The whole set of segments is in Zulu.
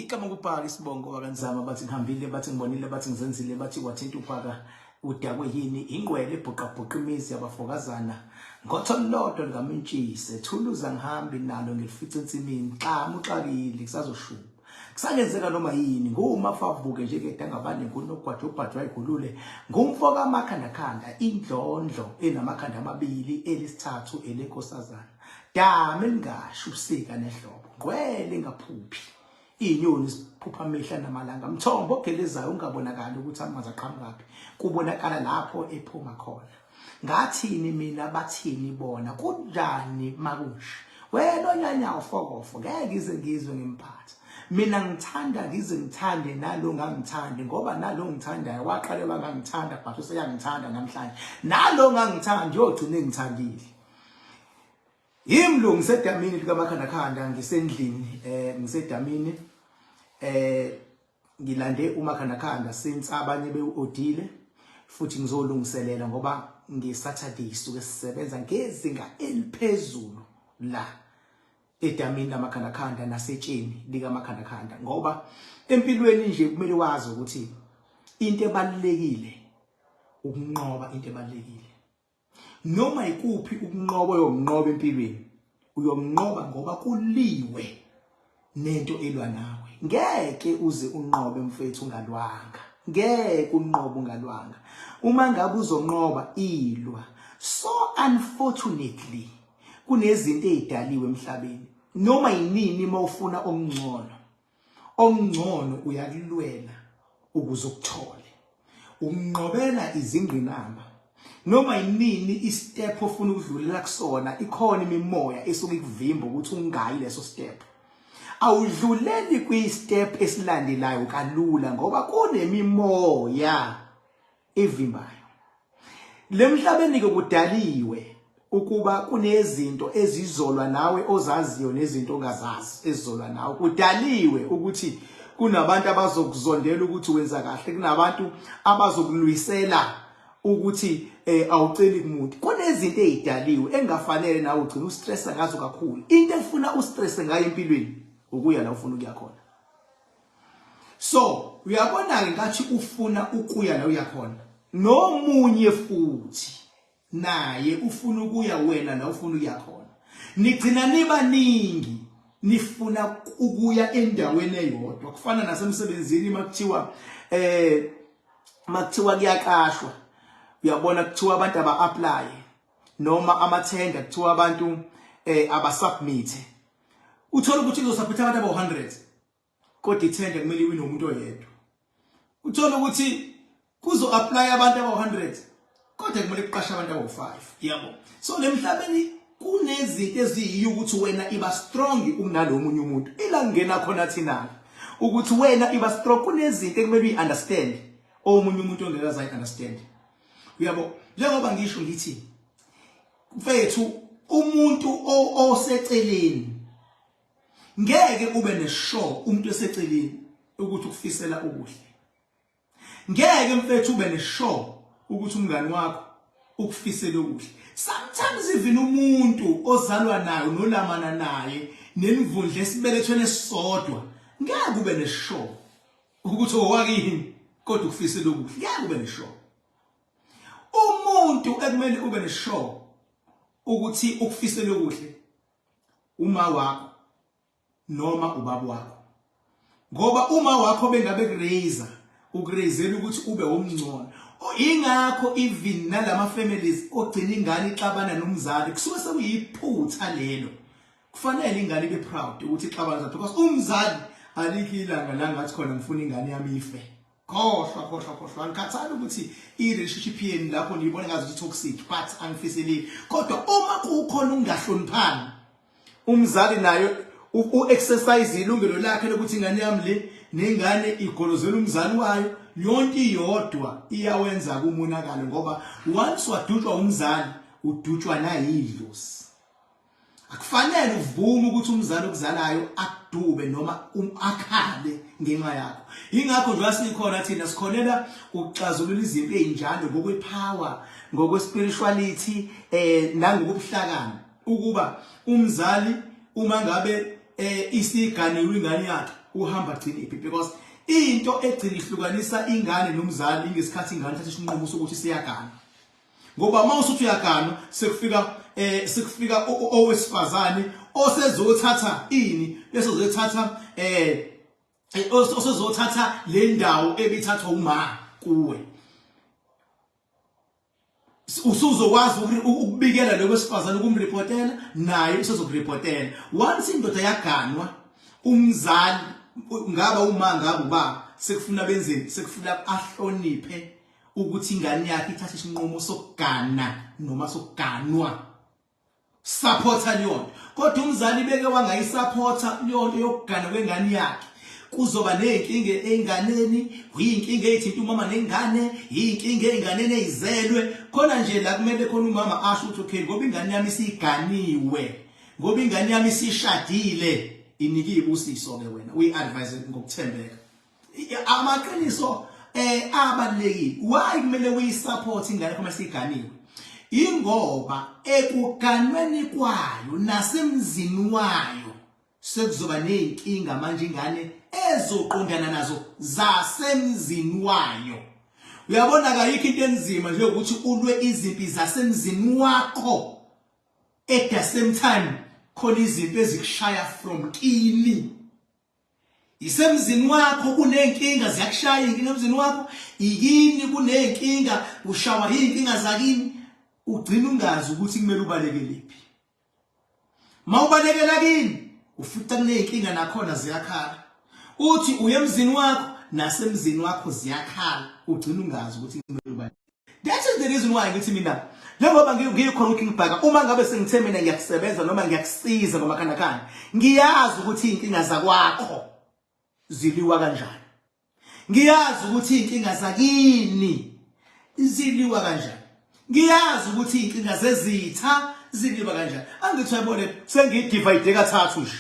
Igama kubhaka isibongo wakanzama bathi ngihambile bathi ngibonile bathi ngizenzile bathi wathinta ubhaka udakwe yini ingqwele ebhuqabhuqa imizi yabafokazana ngotho lodwa likamintshise thuluza ngihambi nalo ngilifica ensimini xamu uxakile kusazoshuba kusangenzeka noma yini ngumafavuke nje ke dangabane ngunogwaja ubhajwa igulule ngumfo kamakhandakhanda indlondlo enamakhanda amabili elisithathu elenkosazana Dama elingasho ubusika nehlobo, ngqwele engaphuphi. Iy'nyoni ziphupha mihla namalanga, mthombo ogelezayo ungabonakali ukuthi amanzi aqhamukaphi, kubonakala lapho ephuma khona. Ngathini mina bathini bona, kunjani makunje? Wena onyanya ufokofo, ngeke ngize ngizwe ngimphatha. Mina ngithanda ngize ngithande nalo ngangithandi ngoba nalo ngithandayo waqale wangangithanda but useyangithanda namhlanje. Nalo ngangithandi yogcina engithandile. Yimlu ngisedamini likamakhandakhanda ngisendlini eh ngisedamini eh ngilande umakhandakhanda since abanye bewodile futhi ngizolungiselela ngoba ngeSaturday suke sisebenza ngezinga eliphezulu la edamini lamakhandakhanda nasetsheni likamakhandakhanda ngoba empilweni nje kumele wazi ukuthi into ebalulekile ukunqoba into ebalulekile Noma ikuphi ukunqoba oyonqoba empilweni uyonqoba ngoba kuliwe nento elwa nawe. Ngeke uze unqobe mfethu ungalwanga. Ngeke unqobe ungalwanga. Uma ngabe uzonqoba ilwa. So unfortunately kunezinto ezidaliwe emhlabeni. Noma yinini uma ufuna okungcono Okungcono uyakulwela ukuze ukuthole. Ukunqobela izingqinamba. Noma yinini istep ofuna ukudlulela kusona ikhona imimoya esuke ikuvimba ukuthi ungayi leso step. Awudluleli kwi-step esilandelayo kalula ngoba kunemimoya evimbayo. Lemhlabeni ke kudaliwe ukuba kunezinto ezizolwa nawe ozaziyo nezinto ongazazi ezizolwa nawe. Kudaliwe ukuthi kunabantu abazokuzondela ukuthi wenza kahle, kunabantu abazokulwisela ukuthi eh, awuceli kumuntu. Kunezinto ezidaliwe engafanele nawe ugcina ustressa ngazo kakhulu. Into efuna ustresse ngayo empilweni ukuya la ufuna ukuya khona. So uyabona-ke ngathi ufuna ukuya la uya khona nomunye futhi naye ufuna ukuya wena la ufuna ukuya khona nigcina nibaningi nifuna ukuya endaweni eyodwa kufana nasemsebenzini makuthiwa eh makuthiwa kuyaqashwa uyabona kuthiwa abantu aba apply noma amathenda kuthiwa abantu eh abasubmit uthola ukuthi kuzosubmit abantu aba 100 kodwa ithenda kumele iwine umuntu oyedwa uthola ukuthi kuzo apply abantu aba 100 kodwa kumele kuqashe abantu abawu 5 yabo so lemhlabeni kunezinto eziyiyo ukuthi wena iba strong kunalo omunye umuntu ila ngena khona thina ukuthi wena iba strong kunezinto ekumele uyi understand omunye umuntu ongeke azayi understand uyabo njengoba ngisho ngithi mfethu umuntu oseceleni Ngeke ube nesure umuntu eseceleni ukuthi ukufisela okuhle. Ngeke mfethu ube nesure ukuthi umngani wakho ukufisela okuhle. Sometimes even umuntu ozalwa naye nolamana naye nemvundla esibelethweni esisodwa ngeke ube nesure ukuthi owakini kodwa ukufisela okuhle. Ngeke ube nesure. Umuntu ekumele ube nesure ukuthi ukufisela okuhle uma wakho noma ubaba wakho ngoba uma wakho bengabe kuraise ukuraisela ukuthi ube womngcono ingakho even nalama families ogcina ingane ixabana nomzali kusuke sekuyiphutha lelo kufanele ingane ibe proud ukuthi ixabana because umzali alikho ilanga la ngathi khona ngifuna ingane yami ife Khohlwa khohlwa khohlwa angikhathali ukuthi i-relationship yenu lapho niyibona ngazi ukuthi toxic but angifiselile kodwa uma kukhona ukungahloniphani umzali naye u-exercise ilungelo lakhe lokuthi ingane yami le nengane igolozela umzali wayo yonke iyodwa iyawenza kumonakalo ngoba once wadutshwa umzali udutshwa nayidlozi Akufanele uvume ukuthi umzali okuzalayo akudube noma um, akhale ngenxa yakho. Ingakho nje sikhona thina sikholela ukuxazulula izinto ezinjalo ngokwepower, ngokwespirituality eh nangokubuhlakani ukuba umzali uma ngabe eh isiganiwe ingane yakhe Uhamba gcine iphi, because into egcina ihlukanisa ingane nomzali ingesikhathi ingane ithatha isinqumo sokuthi siyagana. Ngoba uma usuthi uyagana, sekufika owesifazane osezothatha ini, bese uzothatha osezothatha le ndawo ebithathwa uma kuwe. Usuzokwazi ukubikela lo wesifazane, ukumreportela, naye usezokurepotela. Once indoda yaganwa, umzali, ngaba uma ngabe uba sekufuna benzeni, sekufuna ahloniphe ukuthi ingane yakhe ithathe isinqumo sokugana noma sokuganwa. Supporta leyo nto, kodwa umzali beke wangayisupporta leyo nto yokugana kwengane yakhe, kuzoba nezinkinga einganeni, kuyinkinga ethinta umama nengane, yinkinga einganeni eyizelwe khona nje. La kumele khona umama asho ukuthi, "Okay, ngoba ingane yami isiganiwe, ngoba ingane yami isishadile, inike ibusiso ke wena." Uyi-advise ngokuthembeka. Amaqiniso abalekile. Why kumele uyisupport ingane uma siganiwe? Ingoba ekuganweni kwayo nasemzini wayo sekuzoba nezinkinga manje ingane ezoqondana nazo zasemzini wayo. Uyabona, kayikho into enzima nje ukuthi ulwe izimpi zasemzini wakho, at the same time khona izimpi ezikushaya from kini. Isemzini wakho kuney'nkinga, ziyakushaya iy'nkinga emzini wakho, ikini kuney'nkinga, ushawa iy'nkinga zakini, ugcina ungazi ukuthi kumele ubalekelephi. Ma ubalekela kini, ufica kuney'nkinga nakhona, ziyakhala. Uthi uye emzini wakho, nasemzini wakho ziyakhala, ugcina ungazi ukuthi kumele ubaleke. That is the reason why ngithi mina, njengoba ngikhona ukuthi ngibhaka, uma ngabe sengithe mina ngiyakusebenza noma ngiyakusiza ngomakhanakana, ngiyazi ukuthi iy'nkinga zakwakho ziliwa kanjani, ngiyazi ukuthi iy'nkinga zakini ziliwa kanjani, ngiyazi ukuthi iy'nkinga zezitha ziliwa kanjani. Angithi uyabona, sengiyidivide kathathu nje,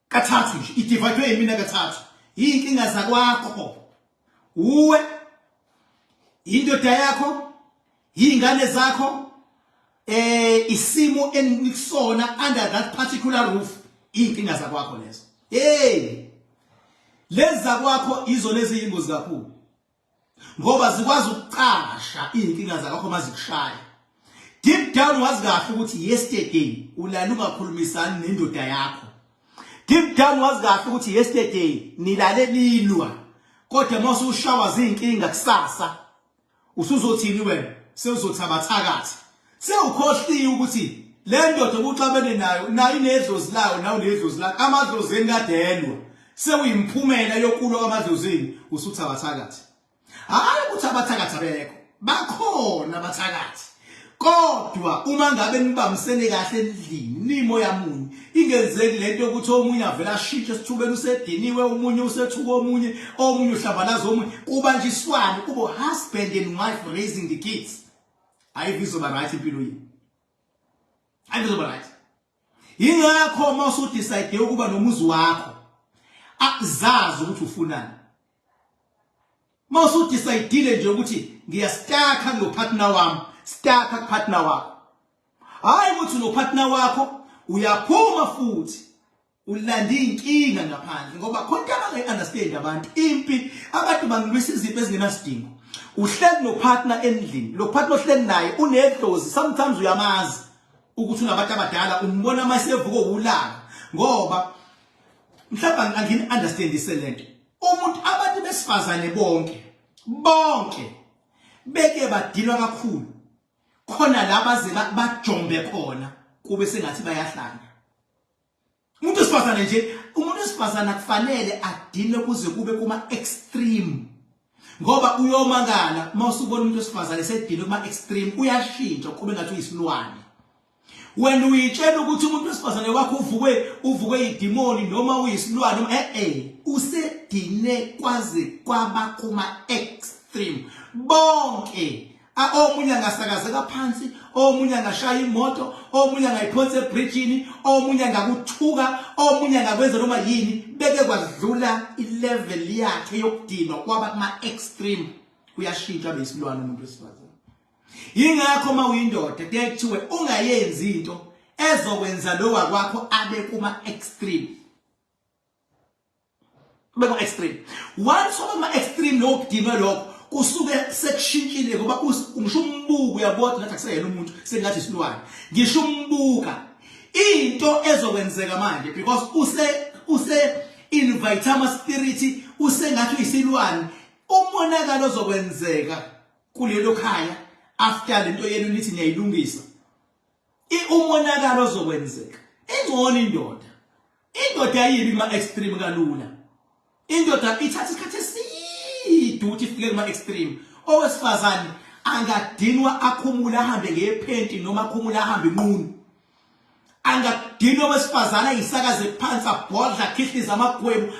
kathathu nje, idivide yimina kathathu. Iy'nkinga zakwakho uwe, indoda yakho, iy'ngane zakho, isimo enikusona under that particular roof, iy'nkinga zakwakho lezo. Hey, lezi zakwakho izo lezi yingozi kakhulu, ngoba zikwazi ukucasha iy'nkinga zakwakho mazikushaya. Deep down wazi kahle ukuthi yesterday ulala ungakhulumisani nendoda yakho. Deep down wazi kahle ukuthi yesterday nilale nilwa, kodwa uma usushawa zinkinga kusasa, usuzothini wena? Sewuzothi abathakathi. Sewukhohliwe ukuthi le ndoda obuxabene nayo, nayo inedlozi layo, nawe unedlozi lakho, amadlozi eni kadelwa. Sewuyimphumela yokulwa kwamadlozini, usuthi abathakathi. Hayi ukuthi abathakathi abekho, bakhona abathakathi, kodwa uma ngabe nibambisene kahle endlini, nimoya munye, ingenzeki lento yokuthi omunye avela ashintshe esithubeni, usediniwe omunye, usethuka omunye, omunye uhlambalaza omunye, kubanjiswane, kubo husband and wife raising the kids, ayivi izoba right impilo yenu, ayivi izoba right. Yingakho uma usudecide ukuba nomuzi wakho, zazi ukuthi ufunani. Uma usudecide nje ukuthi ngiyastaka kulo partner wami, staka kupartner wakho. Hayi ukuthi unopartner wakho, uyaphuma futhi ulanda iy'nkinga ngaphandle, ngoba khona into abangayi-understand abantu. Impi, abantu bangilwisa izimpi ezingenasidingo. Uhleli nopartner endlini, lo partner ohleli naye unedlozi. Sometimes uyamazi ukuthi unabantu abadala, umbona uma sevuka ulaka, ngoba mhlawumbe angini-understandise lento. Umuntu, abantu besifazane bonke bonke beke badinwa kakhulu khona la baze bajombe khona, kube sengathi bayahlanya. Umuntu wesifazane nje, umuntu wesifazane akufanele adinwe kuze kube kuma extreme, ngoba uyomangala uma usubona umuntu wesifazane sedinwe kuma extreme, uyashintsha kube ngathi uyisilwane. Wena uyitshela ukuthi umuntu wesifazane wakho uvukwe idimoni noma uyisilwane, noma usedine kwaze kwaba kuma extreme. Bonke, omunye angasakazeka phansi, omunye angashaya imoto, omunye angayiphonsa ebridgini, omunye angakuthuka, omunye angakwenza noma yini. Beke kwadlula ilevel yakhe yokudinwa kwaba kuma extreme, uyashintsha abe isilwane umuntu wesifazane. Yingakho uma uyindoda kuye kuthiwe ungayenzi into ezokwenza lo wakwakho abe kuma extreme. Kube kuma extreme. Once waba kuma extreme lokho kudinwe lokho kusuke sekushintshile ngoba ngisho umbuka uyabona ngathi akuseyena umuntu sengathi isilwane. Ngisho umbuka into ezokwenzeka manje because use use invite ama spirit usengathi uyisilwane umonakalo ozokwenzeka kulelo khaya after lento yenu nithi niyayilungisa umonakalo ozokwenzeka ingcono indoda indoda ayibi kuma extreme kalula indoda ithatha isikhathi eside ukuthi ifike kuma extreme owesifazane angadinwa akhumule ahambe ngephenti noma akhumule ahambe inqunu angadinwa owesifazane ayisakaze phansi abhodla akhihlize amagwebu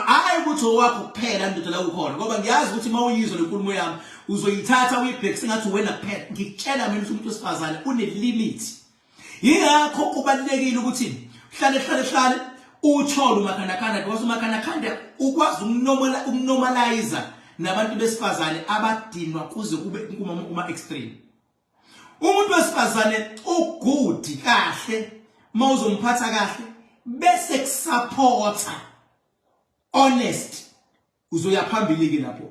hayi ukuthi owakho kuphela ndoda la ukhona ngoba ngiyazi ukuthi uma uyizwa le nkulumo yami uzoyithatha uyibheke sengathi wena kuphela ngikutshela mina ukuthi umuntu wesifazane une-limit yingakho kubalulekile ukuthi hlale hlale hlale uthole umakhanakhanda because umakhanakhanda ukwazi ukunormalize nabantu besifazane abadinwa kuze kube kuma-extreme Umuntu wesifazane ugood kahle mawuzomphatha kahle bese kusupporta honest uzoya phambili ke lapho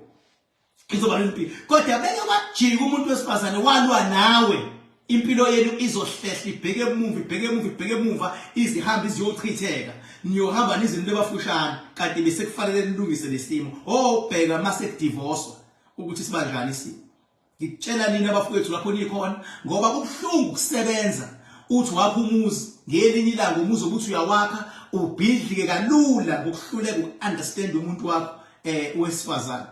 izoba nempilo kodwa beke wajika umuntu wesifazane walwa nawe impilo yenu izohlehla ibheke emuva ibheke emuva ibheke emuva izihambi ziyochitheka niyohamba nizinto ebafushane kanti bese kufanele nilungise lesimo oh bheka mase kudivorce ukuthi sibanjani isimo Ngikutshela nini abafowethu lapho nikhona ngoba kubuhlungu ukusebenza uthi wakha umuzi ngelinye ilanga umuzi ukuthi uyawakha ubhidlike kalula ngokuhluleka uku-understand umuntu wakho eh wesifazane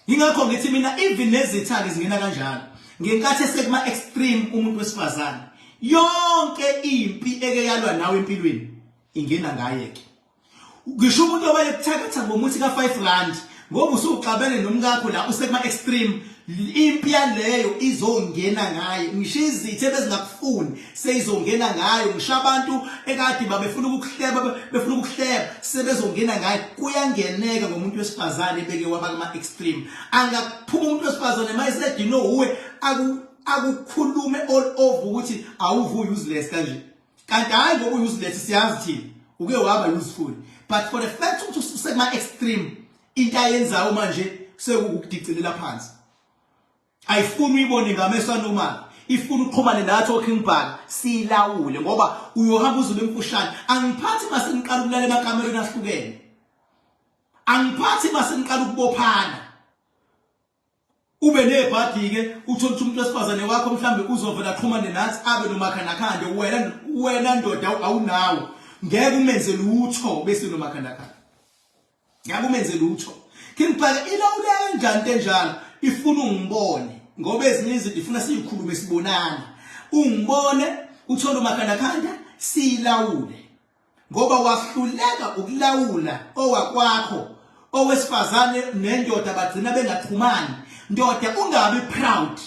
ingakho ngithi mina even nezitha-ke zingena kanjalo ngenkathi esekuma extreme umuntu wesifazane yonke impi eke yalwa nawe empilweni ingena ngaye ke ngisho umuntu owayekuthakatha ngomuthi ka-5 rand ngoba usuxabene nomkakho la usekuma-extreme impi yaleyo izongena ngaye ngisho izitha ebezingakufuni seyizongena ngayo ngisho abantu ekade babefuna ukukuhleba befuna ukukuhleba sebezongena ngayo kuyangeneka ngomuntu wesifazane ebeke waba kuma-extreme angakuphuma umuntu wesifazane uma esedinwe uwe akukhulume all over ukuthi awuvu useless kanje kanti hayi ngoba useless siyazi thina uke waba useful but for the fact ukuthi usekuma extreme into ayenzayo manje sekuwukudicilela phansi ayifuni uyibone ngamehlo anormal ifuna uxhumane nathi oKing Bhaka silawule ngoba uyohamba uzobe emfushane angiphathi mase niqala ukulala emakamereni ahlukene angiphathi mase niqala ukubophana ube nebhadi-ke uthole ukuthi umuntu wesifazane wakho mhlawumbe uzovela axhumane nathi abe nomakhandakhanda wena wena ndoda awunawo ngeke umenze lutho bese nomakhandakhanda ngeke umenze lutho King Bhaka ilawuleka kanjani into enjalo ifuna ungibone ngoba ezinye izinto ifuna siyikhulume sibonana ungibone uthole umakhandakhanda siyilawule ngoba wahluleka ukulawula owakwakho owesifazane nendoda bagcina bengaxhumani ndoda ungabi proud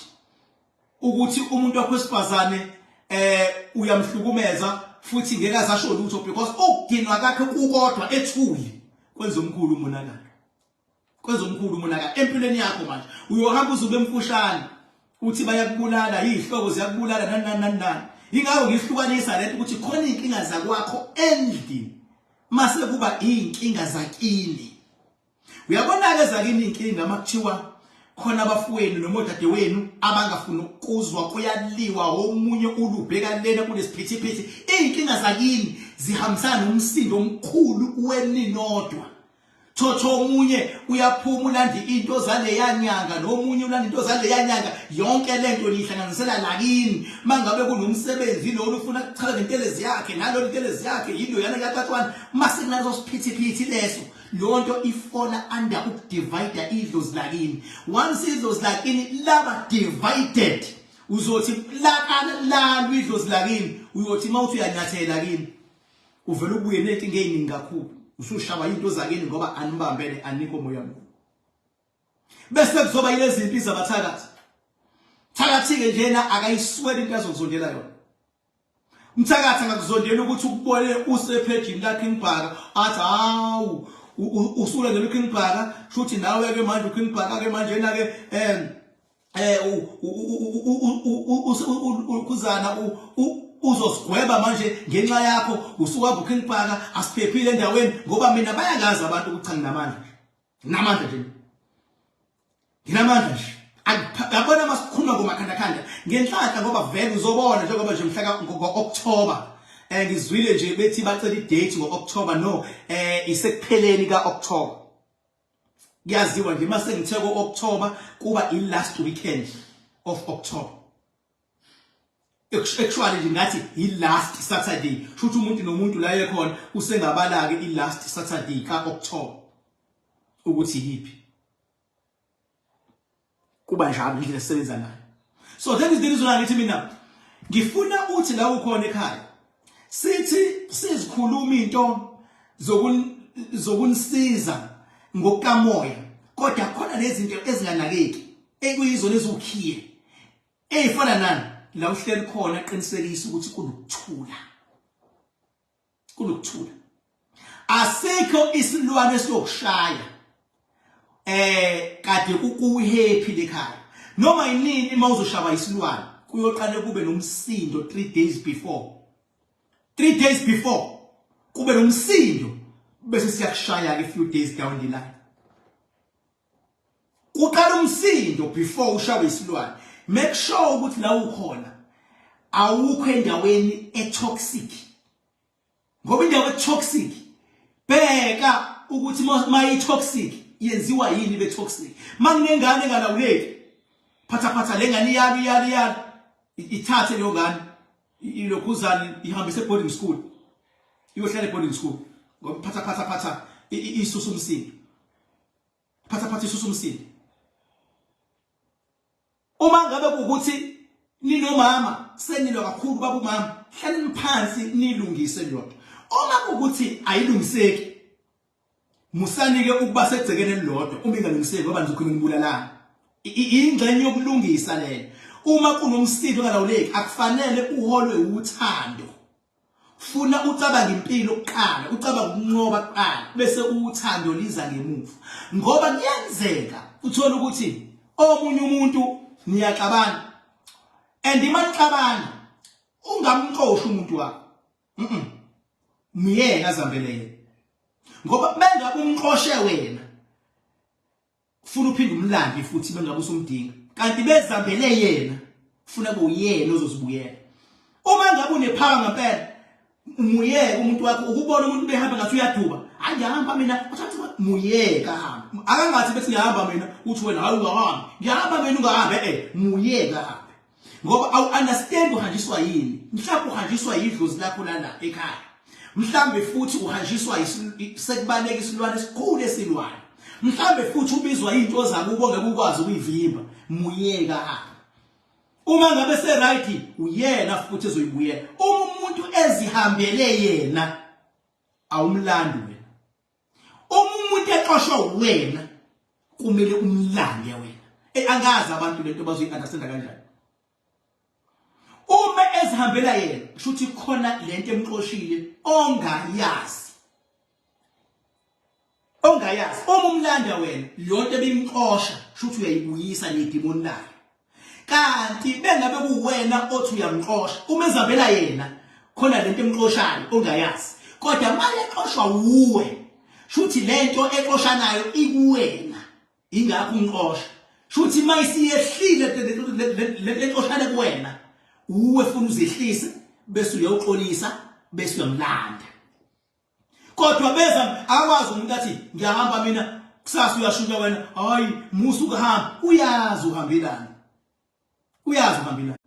ukuthi umuntu wakho wesifazane eh uyamhlukumeza futhi ngeke azasho lutho because ukudinwa kwakhe kukodwa ethuli kwenza omkhulu umonakalo kwenza omkhulu umonakalo empilweni yakho manje uyohamba uzube emfushane uthi bayakubulala izihloko ziyakubulala nani nani nani nani ingakho ngihlukanisa lento ukuthi khona izinkinga zakwakho endlini mase kuba izinkinga zakini uyabona ke zakini inkinga makuthiwa khona abafowenu noma odadewenu abangafuni ukuzwa kuyaliwa omunye ulubheka lena kulesiphithiphithi izinkinga zakini zihambisana nomsindo omkhulu weninodwa Thotho omunye uyaphuma ulanda into zaleya nyanga nomunye ulanda into zaleya nyanga yonke lento niyihlanganisela lakini mangabe kunomsebenzi lona ufuna kuchaza ngentelezi yakhe nalona intelezi yakhe yilo yana katatwana mase kunaleso siphithiphithi leso lonto ifola under ukudivide idlozi lakini once idlozi lakini laba divided uzothi lakana lalo idlozi lakini uyothi mawuthi uyanyathela kini uvele ubuye nenkinga eziningi kakhulu usushawa into zakini ngoba anibambene anikho moya munye bese kuzoba yilezi impi zabathakathi thakathi-ke njena akayisweli into azokuzondela yona umthakathi angakuzondela ukuthi ukubone usephejini laKing Bhaka athi hawu usulandela uKing Bhaka shuthi nawe ke manje uKing Bhaka ke manje na ke eh ukhuzana Uzosigweba manje ngenxa yakho usuka King Bhaka, asiphephile endaweni ngoba mina bayangazi abantu ukuthi cha nginamandla. Nginamandla nje. Nginamandla nje. Yabona masikhuluma ngomakhandakhanda ngenhlanhla ngoba vele uzobona njengoba nje mhla ngo-October ngizwile nje bethi bacela i-date ngo-October, no, isekupheleni ka-October. Kuyaziwa nje mase ngithe ko-October kuba i-last weekend of October. Actually nje ngathi i-last Saturday, shuthi umuntu nomuntu la ekhona usengabala-ke i-last Saturday ka-October ukuthi yiphi. Kuba njalo indlela esisebenza ngayo. So that is the reason ngithi mina ngifuna uthi la ukhona ekhaya sithi sizikhuluma into zokunisiza ngokukamoya, kodwa khona nezinto ezinganakeki ekuyizona eziwukhiye eyifana nani la uhleli khona. Qinisekisa ukuthi kunokuthula, kunokuthula. Asikho isilwane esiyokushaya kade kukuhappy lekhaya. Noma yinini uma uzoshaba isilwane kuyoqale kube nomsindo 3 days before, 3 days before kube nomsindo, bese siyakushaya ke few days down the line. Kuqala umsindo before ushawe isilwane. Make sure ukuthi la ukhona awukho endaweni etoxic, ngoba indawo etoxic, bheka ukuthi mayi toxic yenziwa yini be toxic. Manginengane engalawuleki, phatha phatha le ngane, iyalo iyalo iyalo, ithathe leyo ngane, ilokhuzane, ihambise boarding school, iyohlala boarding school, ngoba phatha phatha phatha isusa umsindo, phatha phatha isusa umsindo. Uma ngabe kuwukuthi ninomama senilwa kakhulu, baba umama, hlaleni phansi nilungise leyo nto. Uma kuwukuthi ayilungiseki, musanike ukuba segcekeni elilodwa uma ingalungiseki, ngoba nizokhuluma nibulalana. Ingxenye yokulungisa leyo. Uma kunomsindo ongalawuleki, akufanele uholwe uthando. Funa ucabanga impilo kuqala, ucabanga ukunqoba kuqala, bese uthando liza ngemuva. Ngoba kuyenzeka uthola ukuthi omunye umuntu niyaxabana, and imanixabana ungamxoshi umuntu wakho. Myeke azambele yena, ngoba bengabe umxoshe wena, funa uphinde umlande futhi bengabe usumdinga, kanti bezambele yena, funa kuyena ozozibuyela. Uma ngabe unepower ngempela, muyeke umuntu wakho. Ukubona umuntu behamba ngathi uyaduba, hayi ngiyahamba mina, uthatha muyeka ahambe. Akangathi bethi ngiyahamba mina, uthi wena hayi ungahambi, ngiyahamba mina ungahambi. Muyeka ahambe, ngoba awu understand uhanjiswa yini. Mhlawumbe uhanjiswa yidlozi lakho lana ekhaya, mhlambe futhi uhanjiswa sekubaleka isilwane esikhulu esilwane, mhlambe futhi ubizwa into zakubo ngeke ukwazi ukuyivimba. Muyeka ahambe. Uma ngabe se right, uyena futhi ezoyibuyela. Uma umuntu ezihambele yena, awumlandi wena. Uma umuntu exoshwa wena, kumele umlande wena. Angazi abantu lento bazoyi-understanda kanjani. Uma ezihambela yena, kusho ukuthi khona lento emxoshile ongayazi, ongayazi. Uma umlanda wena, yonke ebimxosha kusho ukuthi uyayibuyisa nedimoni layo. Kanti bengabe kuwena othi uyamxosha, uma ezihambela yena, khona lento emxoshayo ongayazi. Kodwa manje exoshwa wuwe, shuthi lento exoshanayo ikuwena, ingakho umxosha. Shuthi mayisiyehlile lento exoshane kuwena, uwe funa uzehlise, bese uyawuxolisa, bese uyamlanda. Kodwa beza akwazi umuntu athi ngiyahamba mina, kusasa uyashuka wena, hayi musu ukuhamba. Uyazi uhambelani, uyazi uhambelani.